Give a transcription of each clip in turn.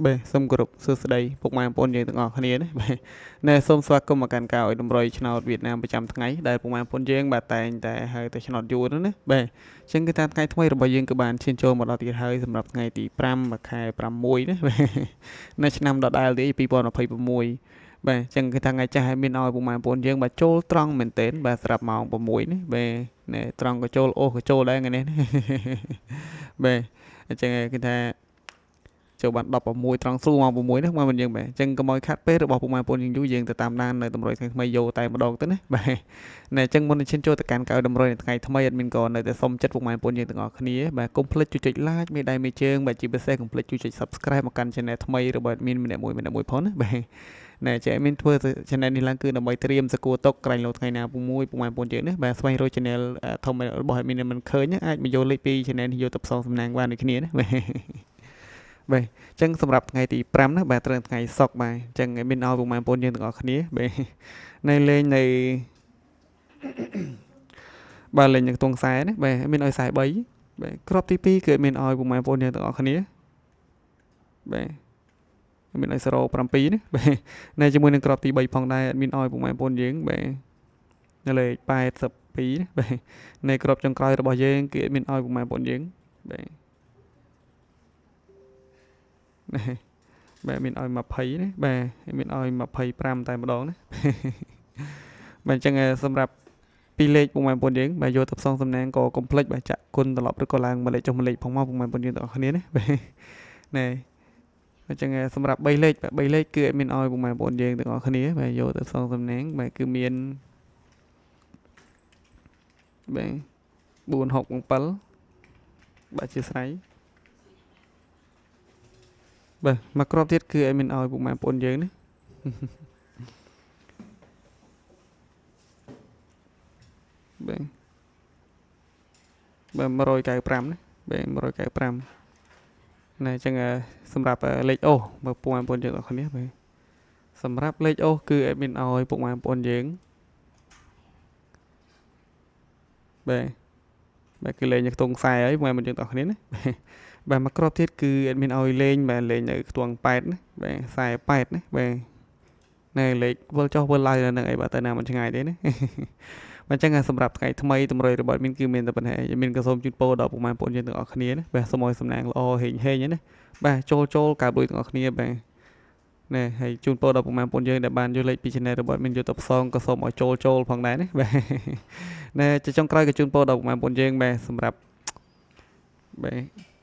បាទសូមគោរពសួស្តីពុកម៉ែបងប្អូនយើងទាំងអស់គ្នាណាបាទណែសូមស្វាគមន៍មកកាន់ការឲ្យតម្រុយឆ្នោតវៀតណាមប្រចាំថ្ងៃដែលពុកម៉ែបងប្អូនយើងបាទតែងតែហៅតែឆ្នោតយួនណាបាទអញ្ចឹងគឺតាមថ្ងៃថ្មីរបស់យើងគឺបានឈានចូលមកដល់ទៀតហើយសម្រាប់ថ្ងៃទី5ខែ6ណាបាទនៅឆ្នាំដដែលទី2026បាទអញ្ចឹងគឺថាថ្ងៃចាស់ឲ្យមានឲ្យពុកម៉ែបងប្អូនយើងបាទចូលត្រង់មែនទែនបាទសម្រាប់ម៉ោង6នេះបាទណែត្រង់ក៏ចូលអូសក៏ចូលដែរថ្ងៃនេះបាទអញ្ចឹងគឺថាចូលបាន16ត្រង់ស្រួលម៉ោង6នេះមកមិនយើងបាទអញ្ចឹងកុំឲ្យខាត់ពេលរបស់ពុកម៉ែបងប្អូនយើងយូរយើងទៅតាមដាននៅតម្រុយថ្ងៃថ្មីយោតែម្ដងទៅណាបាទណែអញ្ចឹងមុននឹងឈានចូលទៅកាន់កៅតម្រុយនៅថ្ងៃថ្មីអត់មានក៏នៅតែសុំចិត្តពុកម៉ែបងប្អូនយើងទាំងអស់គ្នាបាទកុំភ្លេចជួយចុច like មេដៃមេជើងបាទជាពិសេសកុំភ្លេចជួយចុច Subscribe មកកាន់ Channel ថ្មីរបស់ admin ម្នាក់មួយម្នាក់មួយផងណាបាទណែចេះមានធ្វើ channel នេះឡើងគឺដើម្បីត្រៀមសកួរតុកក្រែងលោថ្ងៃណាមួយពុកម៉ែបងប្អូនយើងណាបាទស្វែងរក channel ធំរបស់ admin មិនឃើញអាចមកយកលេខពី channel នេះយកទៅផ្សងសំណាងបានដូចគ្នាណាបាទបាទអញ្ចឹងសម្រាប់ថ្ងៃទី5ណាបាទត្រូវថ្ងៃសុក្របាទអញ្ចឹងមានឲ្យពុកម៉ែបងប្អូនយើងទាំងអស់គ្នាបាទនៅលេងនៅបាទលេងនៅខ្ទង់ខ្សែណាបាទមានឲ្យ43បាទគ្រាប់ទី2គឺមានឲ្យពុកម៉ែបងប្អូនយើងទាំងអស់គ្នាបាទមានឲ្យ07ណាបាទនៅជាមួយនឹងគ្រាប់ទី3ផងដែរមានឲ្យពុកម៉ែបងប្អូនយើងបាទនៅលេខ82ណាបាទនៅគ្រាប់ចុងក្រោយរបស់យើងគឺមានឲ្យពុកម៉ែបងប្អូនយើងបាទបាទមានឲ្យ20ណាបាទមានឲ្យ25តែម្ដងណាបាទអញ្ចឹងសម្រាប់ពីរលេខពុកម៉ែបងប្អូនយើងបាទយកទៅផ្សងសំណាងក៏កុំភ្លេចបាទចាក់គុណត្រឡប់ឬក៏ឡើងមួយលេខចុះមួយលេខផងមកពុកម៉ែបងប្អូនយើងទាំងអស់គ្នាណាបាទណែអញ្ចឹងសម្រាប់3លេខបាទ3លេខគឺអត់មានឲ្យពុកម៉ែបងប្អូនយើងទាំងអស់គ្នាបាទយកទៅផ្សងសំណាងបាទគឺមានបាទ4 6 7បាទជាស្រ័យបាទមកគ្រាប់ទៀតគឺឲ្យមានឲ្យពុកម៉ែបងប្អូនយើងណាបាទបាទ195ណាបាទ195ណែអញ្ចឹងសម្រាប់លេខអូសបើពុកម៉ែបងប្អូនយើងទាំងអស់គ្នាបាទសម្រាប់លេខអូសគឺឲ្យមានឲ្យពុកម៉ែបងប្អូនយើងបាទបាទគឺលេងនៅខ្ទង់ខ្សែហើយពុកម៉ែបងប្អូនយើងទាំងអស់គ្នាណាបាទមកគ្រាប់ទៀតគឺអត់មានឲ្យលេងបាទលេងនៅខ្ទង់8ណាបាទ48ណាបាទណែលេខវិលចុះវិលឡើងនៅនឹងអីបាទទៅណាមិនឆ្ងាយទេណាបាទអញ្ចឹងសម្រាប់ថ្ងៃថ្មីតម្រុយរបស់មានគឺមានតែប៉ុណ្ណេះមានក៏សូមជូនពរដល់ពុកម៉ែបងប្អូនយើងទាំងអស់គ្នាណាបាទសូមឲ្យសំណាងល្អហេងហេងណាបាទចូលចូលកើបលុយទាំងអស់គ្នាបាទណែហើយជូនពរដល់ពុកម៉ែបងប្អូនយើងដែលបានយកលេខពី channel របស់មានយកទៅផ្សងក៏សូមឲ្យចូលចូលផងដែរណាបាទណែជាចុងក្រោយក៏ជូនពរដល់ពុកម៉ែបងប្អូនយើងបាទសម្រាប់បាទ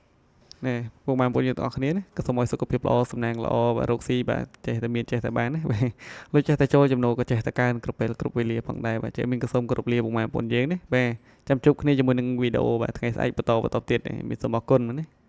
ណែពុកម៉ែបងប្អូនយើងទាំងអស់គ្នាណាក៏សូមឲ្យសុខភាពល្អសំណាងល្អបាទរកស៊ីបាទចេះតែមានចេះតែបានណាបាទលុយចេះតែចូលចំណូលក៏ចេះតែកើនគ្រប់ពេលគ្រប់វេលាផងដែរបាទចេះមានក៏សូមគោរពលាពុកម៉ែបងប្អូនយើងណាបាទចាំជួបគ្នាជាមួយនឹងវីដេអូបាទថ្ងៃស្អែកបន្តបន្តទៀតមានសូមអរគុណណា។